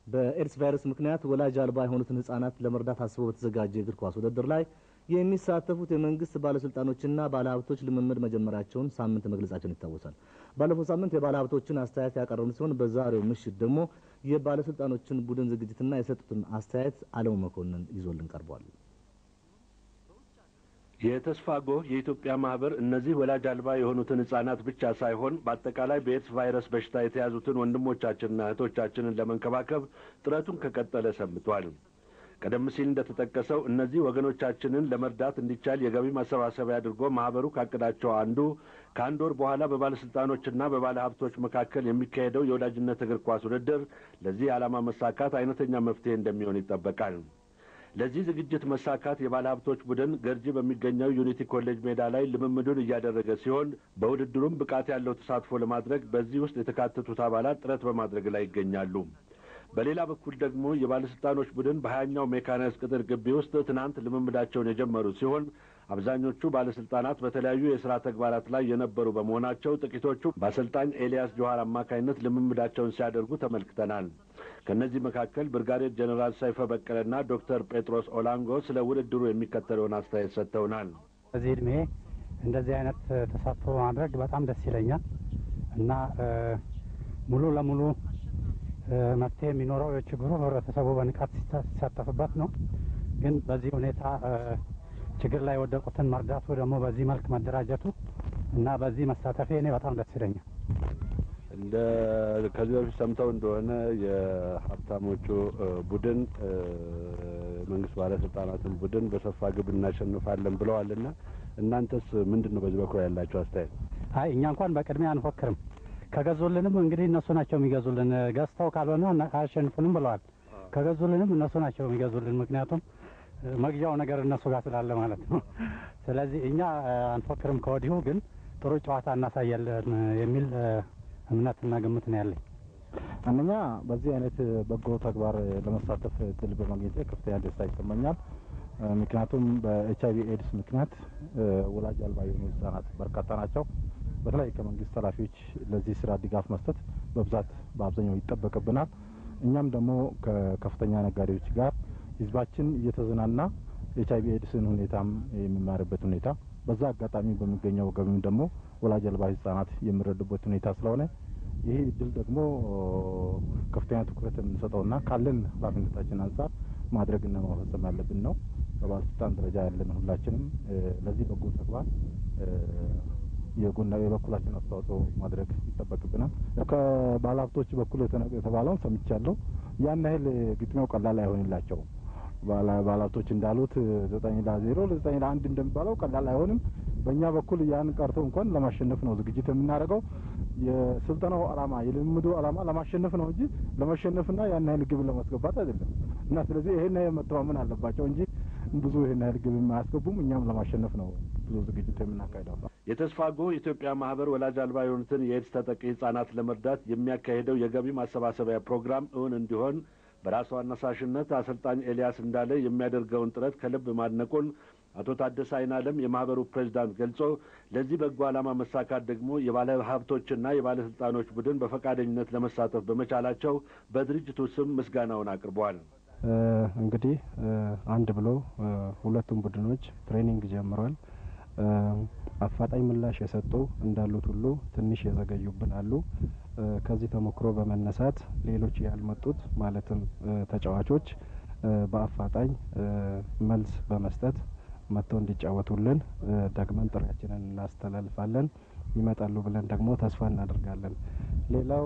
በኤድስ ቫይረስ ምክንያት ወላጅ አልባ የሆኑትን ህጻናት ለመርዳት አስቦ በተዘጋጀ የእግር ኳስ ውድድር ላይ የሚሳተፉት የመንግስት ባለስልጣኖችና ባለሀብቶች ልምምድ መጀመራቸውን ሳምንት መግለጻቸውን ይታወሳል። ባለፈው ሳምንት የባለሀብቶችን አስተያየት ያቀረብን ሲሆን፣ በዛሬው ምሽት ደግሞ የባለስልጣኖችን ቡድን ዝግጅትና የሰጡትን አስተያየት አለሙ መኮንን ይዞልን ቀርቧል። የተስፋ ጎህ የኢትዮጵያ ማህበር እነዚህ ወላጅ አልባ የሆኑትን ህጻናት ብቻ ሳይሆን በአጠቃላይ በኤድስ ቫይረስ በሽታ የተያዙትን ወንድሞቻችንና እህቶቻችንን ለመንከባከብ ጥረቱን ከቀጠለ ሰንብቷል። ቀደም ሲል እንደተጠቀሰው እነዚህ ወገኖቻችንን ለመርዳት እንዲቻል የገቢ ማሰባሰቢያ አድርጎ ማህበሩ ካቀዳቸው አንዱ ከአንድ ወር በኋላ በባለስልጣኖችና በባለ ሀብቶች መካከል የሚካሄደው የወዳጅነት እግር ኳስ ውድድር ለዚህ ዓላማ መሳካት አይነተኛ መፍትሄ እንደሚሆን ይጠበቃል። ለዚህ ዝግጅት መሳካት የባለ ሀብቶች ቡድን ገርጂ በሚገኘው ዩኒቲ ኮሌጅ ሜዳ ላይ ልምምዱን እያደረገ ሲሆን፣ በውድድሩም ብቃት ያለው ተሳትፎ ለማድረግ በዚህ ውስጥ የተካተቱት አባላት ጥረት በማድረግ ላይ ይገኛሉ። በሌላ በኩል ደግሞ የባለስልጣኖች ቡድን በ20ኛው ሜካናይዝ ቅጥር ግቢ ውስጥ ትናንት ልምምዳቸውን የጀመሩ ሲሆን፣ አብዛኞቹ ባለስልጣናት በተለያዩ የስራ ተግባራት ላይ የነበሩ በመሆናቸው ጥቂቶቹ በአሰልጣኝ ኤልያስ ጆሀር አማካኝነት ልምምዳቸውን ሲያደርጉ ተመልክተናል። ከእነዚህ መካከል ብርጋዴር ጀኔራል ሰይፈ በቀለና ዶክተር ጴጥሮስ ኦላንጎ ስለ ውድድሩ የሚከተለውን አስተያየት ሰጥተውናል። በዚህ እድሜ እንደዚህ አይነት ተሳትፎ ማድረግ በጣም ደስ ይለኛል እና ሙሉ ለሙሉ መፍትሄ የሚኖረው የችግሩ ህብረተሰቡ በንቃት ሲሳተፍበት ነው። ግን በዚህ ሁኔታ ችግር ላይ የወደቁትን መርዳቱ ደግሞ በዚህ መልክ መደራጀቱ እና በዚህ መሳተፌ እኔ በጣም ደስ ይለኛል። እንደ ከዚህ በፊት ሰምተው እንደሆነ የሀብታሞቹ ቡድን መንግስት ባለስልጣናትን ቡድን በሰፋ ግብ እናሸንፋለን ብለዋልና እናንተስ ምንድን ነው በዚህ በኩል ያላቸው አስተያየት? አይ፣ እኛ እንኳን በቅድሚያ አንፎክርም። ከገዙልንም እንግዲህ እነሱ ናቸው የሚገዙልን። ገዝተው ካልሆነ አያሸንፉንም ብለዋል። ከገዙልንም እነሱ ናቸው የሚገዙልን። ምክንያቱም መግዣው ነገር እነሱ ጋር ስላለ ማለት ነው። ስለዚህ እኛ አንፎክርም ከወዲሁ፣ ግን ጥሩ ጨዋታ እናሳያለን የሚል እምነትና ግምት ነው ያለኝ። አንደኛ በዚህ አይነት በጎ ተግባር ለመሳተፍ እድል በማግኘቴ ከፍተኛ ደስታ ይሰማኛል። ምክንያቱም በኤች አይቪ ኤድስ ምክንያት ወላጅ አልባ የሆኑ ህጻናት በርካታ ናቸው። በተለይ ከመንግስት ኃላፊዎች ለዚህ ስራ ድጋፍ መስጠት በብዛት በአብዛኛው ይጠበቅብናል። እኛም ደግሞ ከከፍተኛ ነጋዴዎች ጋር ህዝባችን እየተዝናና ኤች አይቪ ኤድስን ሁኔታም የሚማርበት ሁኔታ፣ በዛ አጋጣሚ በሚገኘው ገቢም ደግሞ ወላጅ አልባ ህጻናት የሚረዱበት ሁኔታ ስለሆነ ይህ እድል ደግሞ ከፍተኛ ትኩረት የምንሰጠውና ካለን ኃላፊነታችን አንጻር ማድረግና መፈጸም ያለብን ነው። በባለስልጣን ደረጃ ያለን ሁላችንም ለዚህ በጎ ተግባር የጎና የበኩላችን አስተዋጽኦ ማድረግ ይጠበቅብናል። ከባለሀብቶች በኩል የተባለውን ሰምቻለሁ። ያን ያህል ግጥሚያው ቀላል አይሆንላቸውም። ባለሀብቶች እንዳሉት 9-0፣ 9-1 እንደሚባለው ቀላል አይሆንም። በእኛ በኩል ያን ቀርቶ እንኳን ለማሸነፍ ነው ዝግጅት የምናደርገው። የስልጠናው ዓላማ፣ የልምምዱ ዓላማ ለማሸነፍ ነው እንጂ ለመሸነፍና ያን ያህል ግብ ለማስገባት አይደለም። እና ስለዚህ ይሄን ያህል መተማመን አለባቸው እንጂ ብዙ ይሄን ያህል ግብ የማያስገቡም። እኛም ለማሸነፍ ነው ብዙ ዝግጅት የምናካሄደው። የተስፋ ጎህ የኢትዮጵያ ማህበር ወላጅ አልባ የሆኑትን የኤድስ ተጠቂ ህጻናት ለመርዳት የሚያካሂደው የገቢ ማሰባሰቢያ ፕሮግራም እውን እንዲሆን በራሱ አነሳሽነት አሰልጣኝ ኤልያስ እንዳለ የሚያደርገውን ጥረት ከልብ ማድነቁን አቶ ታደሰ አይናለም የማህበሩ ፕሬዚዳንት ገልጾ፣ ለዚህ በጎ ዓላማ መሳካት ደግሞ የባለ ሀብቶችና የባለስልጣኖች ቡድን በፈቃደኝነት ለመሳተፍ በመቻላቸው በድርጅቱ ስም ምስጋናውን አቅርበዋል። እንግዲህ አንድ ብሎ ሁለቱም ቡድኖች training ጀምሯል። አፋጣኝ ምላሽ የሰጡ እንዳሉት ሁሉ ትንሽ የዘገዩብን አሉ። ከዚህ ተሞክሮ በመነሳት ሌሎች ያልመጡት ማለትም ተጫዋቾች በአፋጣኝ መልስ በመስጠት መጥተው እንዲጫወቱልን ደግመን ጥሪያችንን እናስተላልፋለን። ይመጣሉ ብለን ደግሞ ተስፋ እናደርጋለን። ሌላው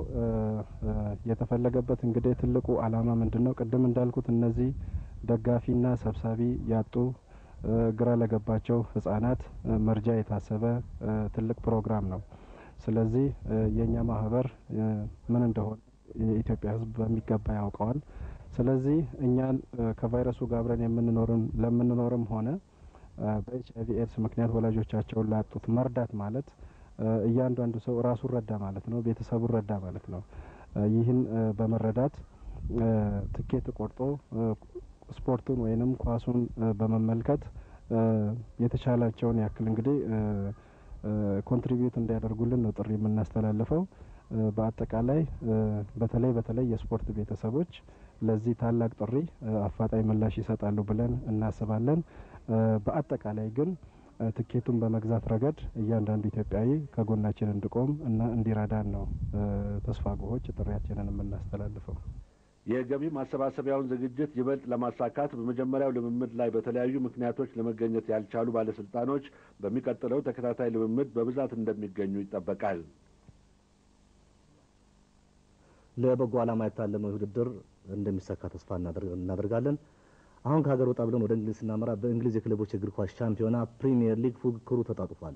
የተፈለገበት እንግዲህ ትልቁ ዓላማ ምንድን ነው? ቅድም እንዳልኩት እነዚህ ደጋፊና ሰብሳቢ ያጡ ግራ ለገባቸው ህጻናት መርጃ የታሰበ ትልቅ ፕሮግራም ነው። ስለዚህ የእኛ ማህበር ምን እንደሆነ የኢትዮጵያ ሕዝብ በሚገባ ያውቀዋል። ስለዚህ እኛን ከቫይረሱ ጋር አብረን የምንኖርም ለምንኖርም ሆነ በኤች አይቪ ኤድስ ምክንያት ወላጆቻቸውን ላጡት መርዳት ማለት እያንዳንዱ ሰው ራሱን ረዳ ማለት ነው፣ ቤተሰቡን ረዳ ማለት ነው። ይህን በመረዳት ትኬት ቆርጦ ስፖርቱን ወይንም ኳሱን በመመልከት የተቻላቸውን ያክል እንግዲህ contribute እንዲያደርጉልን ነው ጥሪ የምናስተላልፈው። በአጠቃላይ በተለይ በተለይ የስፖርት ቤተሰቦች ለዚህ ታላቅ ጥሪ አፋጣኝ ምላሽ ይሰጣሉ ብለን እናስባለን። በአጠቃላይ ግን ትኬቱን በመግዛት ረገድ እያንዳንዱ ኢትዮጵያዊ ከጎናችን እንዲቆም እና እንዲረዳን ነው ተስፋ ጎሆች ጥሪያችንን የምናስተላልፈው። የገቢ ማሰባሰቢያውን ዝግጅት ይበልጥ ለማሳካት በመጀመሪያው ልምምድ ላይ በተለያዩ ምክንያቶች ለመገኘት ያልቻሉ ባለስልጣኖች በሚቀጥለው ተከታታይ ልምምድ በብዛት እንደሚገኙ ይጠበቃል። ለበጎ ዓላማ የታለመው ውድድር እንደሚሳካ ተስፋ እናደርጋለን። አሁን ከሀገር ወጣ ብለን ወደ እንግሊዝ ስናመራ በእንግሊዝ የክለቦች የእግር ኳስ ሻምፒዮና ፕሪሚየር ሊግ ፉክክሩ ተጧጡፏል።